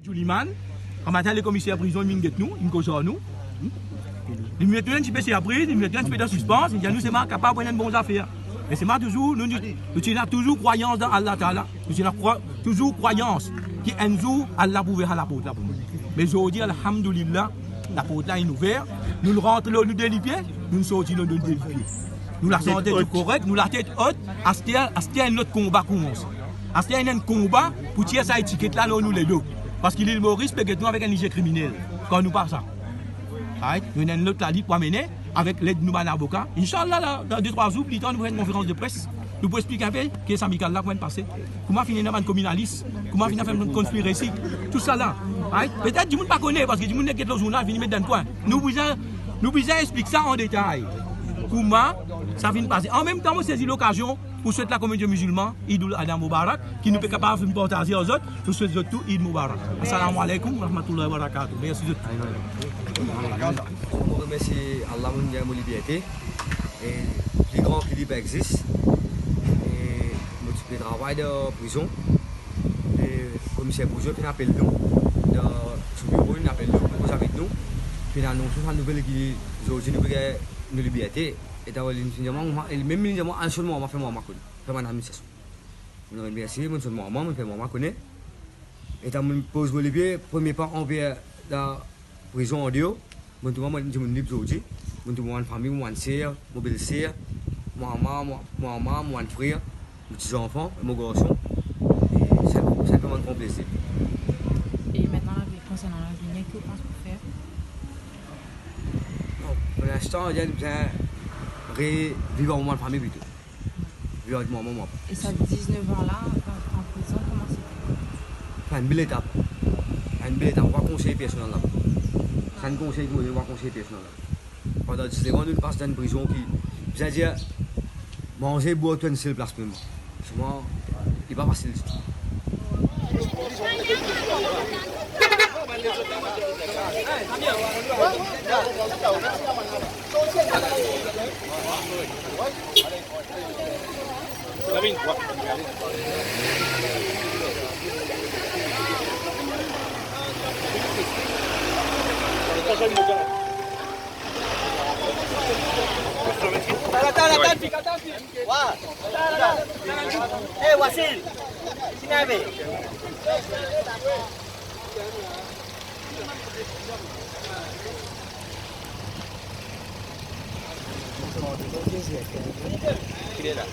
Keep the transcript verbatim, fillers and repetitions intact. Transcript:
Souliman, gramatin lekomiser prizon, li vinn get nou, li koz ar nou. Li met nou enn tipe sirpriz, li met nou enn tipe dan sispans, li dir nou selman kapav pou enn bon zafer. Me selman touzour, nou, nou, nou ti ena touzour krwayans dan Allah Taala. Nou ti ena krwa-, touzour krwayans ki enn zour, Allah pou ouver sa laport la pou nou. Me zordi, alhamdulillah, laport la inn ouver. Nou rant lor nou de lipie, nou sorti lor nou de lipie. Nou lasante tou korek, nou latet ot, aster, aster enn lot konba koumans. Aster ena enn konba pou tir sa etiket la lor nou ledo. Parski Lil Moris pe get nou avek enn lizie kriminel. Kan nou pa sa. Right? Nou ena enn lot lalit pou amene avek led nou bann avoka. Inshallah, la, dan de trwa zour, plitar nou pou fer enn konferans de pres. Nou pou explik inpe ki sa Amikal la, kouma inn pase. Kouma finn ena bann kominalis, kouma finn fer bann conspiracy, tou sa la. Right? Petet dimoun pa kone, parski dimoun nek get lor zournal, finn met dan enn kwin. Nou bizin, nou bizin explik sa an detay. Kouma sa finn pase. An mem tan, mo sezi lokazion pou swet lakominote mizilman, Eid ul Adha Mubarak, ki nou pe kapav finn partaze ar zot, nou swet zot tou Eid Mubarak. Assalamu alaikum wa rahmatullahi wa barakatuh. Mersi zot tou. Mo remersie Allah, mo gagn mo liberte. E pli gran ki li pa existe. E mo ti pe travay dan prizon. E komiser prizon finn apel nou, dan so biro, finn apel nou, pou koz avek nou. Finn anons nou sa nouvel ki zordi nou pe gagn nou liberte. E dan li finn dir mwa, mwa, e li mem li dir mwa, al sonn mwa, mwa fer mwa, mwa kone. Fer mwa administrasion. Mo remersie, mo sonn mwa, mwa, mo fer mwa, mwa kone. E dan mo poz mo lipie, premie pa anver la prizon andeor, mo trouv mwa enn dimoun lib zordi. Mo trouv mo bann fami, mo bann ser, mo belser, mo mama, mo, mo mama, mo bann frer, mo ti zanfan, e mo garson. E sa, sa fer mwa gran plezir. E aster, lavi, konsernan lavenir, ki ou pans pou fer? Bon, pou linstan, mo bizin reviv ar mo bann fami plito. Viv avek mo mama, mo papa. E sa diznef an la, an, an prizon, kouma sete? Sa enn bel etap. Enn bel etap. Mo pa konsey personn al laba. Sa enn konsey ki mo donn, mo pa konsey personn al laba. Pandan diznef an, nou pas dan enn prizon ki, bizin dir, manze, bwar, tou enn sel plas mem. Selman, li pa fasil ditou. Atann, atann, atann, fik, atann, fik. Wa. Eh, Wasil. Sini ave. Ki li la?